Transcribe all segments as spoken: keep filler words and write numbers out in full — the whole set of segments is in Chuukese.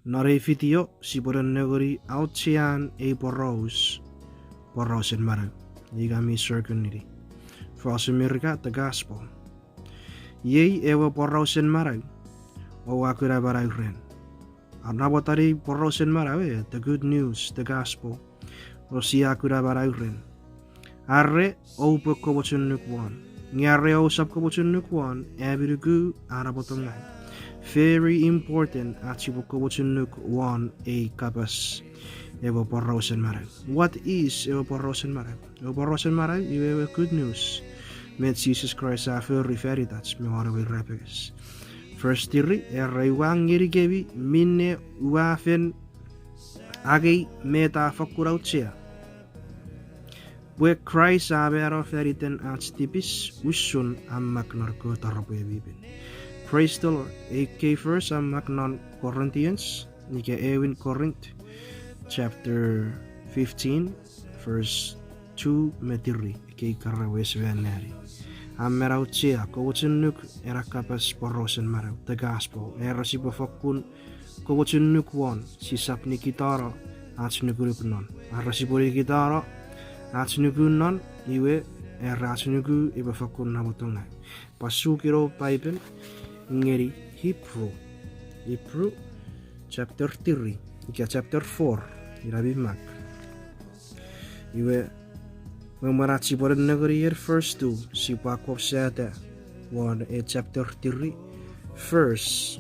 Non ei video sipwe nengeni auchean ei poraus, porausen manau. Ika mi sirkun nini, fosun Merika, the gospel. Iei ewe porausen manau oua kuna manau ren. A namwotan ei porausen manau, e, the good news, the gospel, o sia kuna manau ren. Are oupwe komochunuk won. Nge are ousap komochunuk won, ami nuku a namwotongaw. Very important ach sipwe komochunuk won ei kapas, ewe porausen manau. What is ewe porausen manau? Ewe porausen manau iwe ewe good news, met Jises Kraist a fori fan itach me won ewe irapenges. Verse three, era, ua ngenikemi minne ua fen angei met a fakkun auchea, pwe Kraist a mano fan iten ach tipis usun a mak non ekkewe taropwe mi pin. Praise the Lord. Ekkei verse a mak non Corinthians, ika ewin Corinth, chapter fifteen, verse two me three, ekkei kara wes wan nani. A men auchea, komochunuk ena kapas porausen manau, the gospel, era sipwe fakkun komochunuk won, sisap nikitano ach nukunuk non. Are sipwe nikitano ach nuku non, iwe, era ach nuku epwe fakkun namwotongaw. Pwan sukino Paipen ngeni Hebrew. Hebrew chapter three, ika chapter four, ina mi mak. Iwe, mwen ach sipwe nengeni ewe verse two, sipwe akkom sata won e chapter three, verse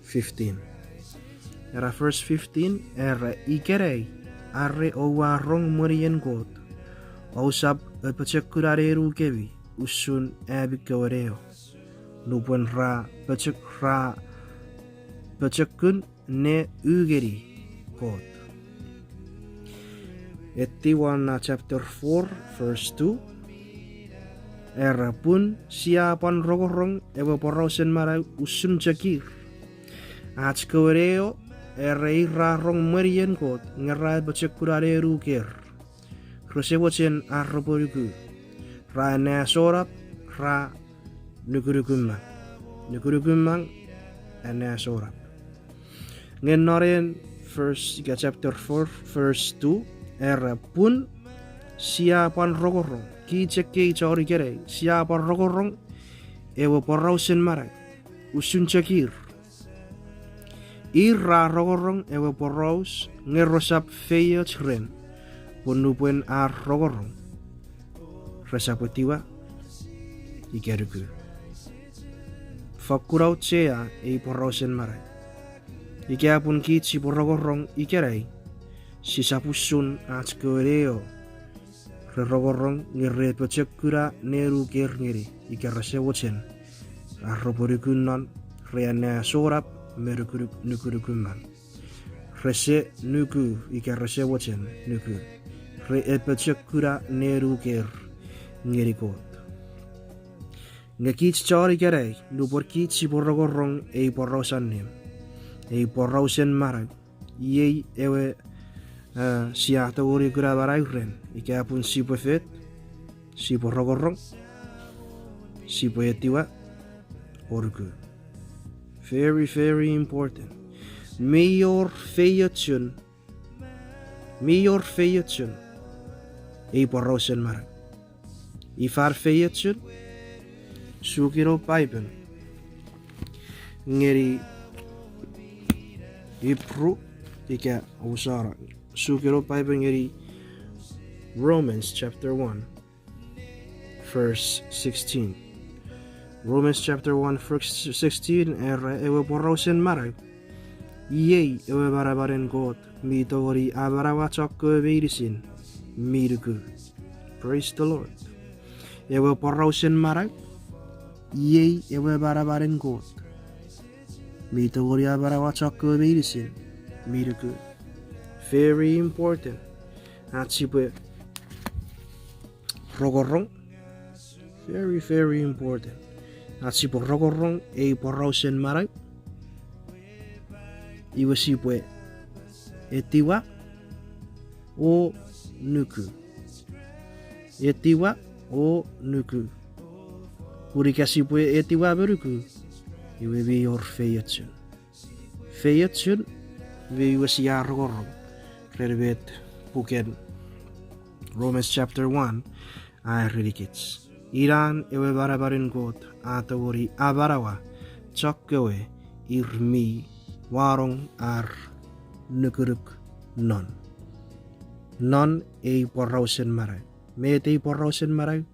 fifteen. Era verse fifteen, era, ikenai, are oua rong mwenien Kot, ousap apochokuna nenukemi usun ami kewe neo, nupwen ra pochok-, ra pochokun ne u ngeni Kot. Etiwa na chapter four, verse two. Era, pun sia pwan rongorong ewe porausen manau usun chok ir. Ach kewe neo, era, ir ra rong mwenien Kot nge ra apochokuna nenuker. Rese mochen ar repwe nuku. Ra anneasonap, ra nukunukumang. Nukunukumang, anneasonap. Nge non en verse, ika chapter four, verse two, era, pun sia pwan rongorong, kich ekkei chon ikenai, sia pwan rongorong ewe porausen manau usun chok ir. Ir ra rongorong ewe poraus nge resap feioch ren, pwe nupwen ar rongorong, resap etiwa ika nuku. Fakkun auchea ei porausen manau. Ika pun kich sipwe rongorong ikenai, sisap usun ach kewe neo, re rongorong nge re pochokuna nenuker ngeni, ika rese mochen ar repwe nuku non, re anneasonap me nukunuk-, nukunukumang. Rese nuku ika rese mochen nuku. Re apochokuna nenuker ngeni Kot. Nge kich chon ikenai, nupwen kich sipwe rongorong ei poraus allim, ei porausen manau, iei ewe, eh, sia tongeni kuna manau ren, ika pun sipwe fet, sipwe rongorong, sipwe etiwa, o nuku. Very, very important. Mi wor feiochun, mi wor feiochun ei porausen manau. Ifa feiochun? Sukino Paipen ngeni Hebrew, ika, o, sorry. Sukino Paipen ngeni Romans chapter one, verse sixteen. Romans chapter one, verse sixteen, era, ewe porausen manau iei ewe manamanen Kot mi tongeni amanaua chokkewe meinisin mi nuku. Praise the Lord. Ewe porausen manau iei ewe manamanen Kot mi tongeni amanaua chokkewe meinisin mi nuku. Very important ach sipwe rongorong. Very, very important ach sipwe rongorong ei porausen manau. Iwe sipwe etiwa o nuku. Etiwa o nuku. Pun ika sipwe etiwa me nuku, iwe mi wor feiochun. Feiochun, iwe iwe sia rongorong ren met puken Romans chapter one a erenikich. Inan ewe manamanen Kot a tongeni amanaua chokkewe ir mi wanong ar nukunuk non. Non ei porausen manau. Met ei porausen manau?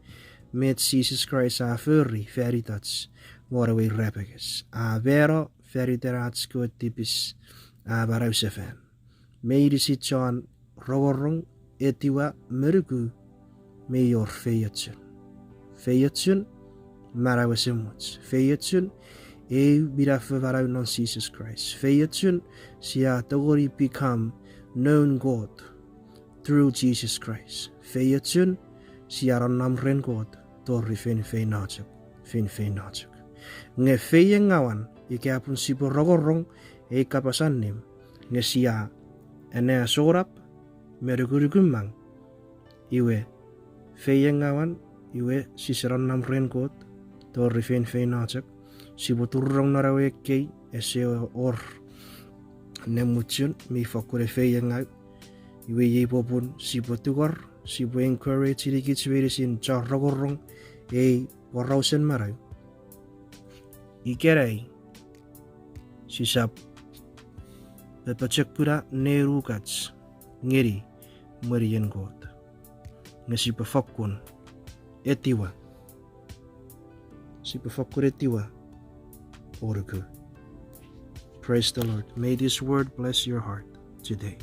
Met Jises Kraist a fori fan itach won ewe irapenges. A mano fan iten ach kewe tipis, a manausefan. Meinisin chon rongorong, etiwa, me nuku, mei wor feiochun. Feiochun, manau esemuch. Feiochun, eu minafo manau non Jises Kraist. Feiochun, sia tongeni become known God through Jesus Christ. Feiochun, sia nonnom ren Kot tori feinfeino chok, feinfeino chok. Nge feiengawan ika pun sipwe rongorong ei kapas allim nge sia anneasonap me nukunukumang, iwe feiengawan, iwe sise nonnom ren Kot tori feinfeino chok. Sipwe turunong non ewe ekkei, ese wor ne muchun mi fokkun efeiengau. Iwe iei popun sipwe tungor, sipwe encourage-inikich meinisin chon rongorong ei porausen manau. Ikenai sisap apochokuna nenukach ngeni mwenien Kot, nge sipwe fokkun etiwa, sipwe fokkun etiwa o nuku. Praise the Lord. May this word bless your heart today.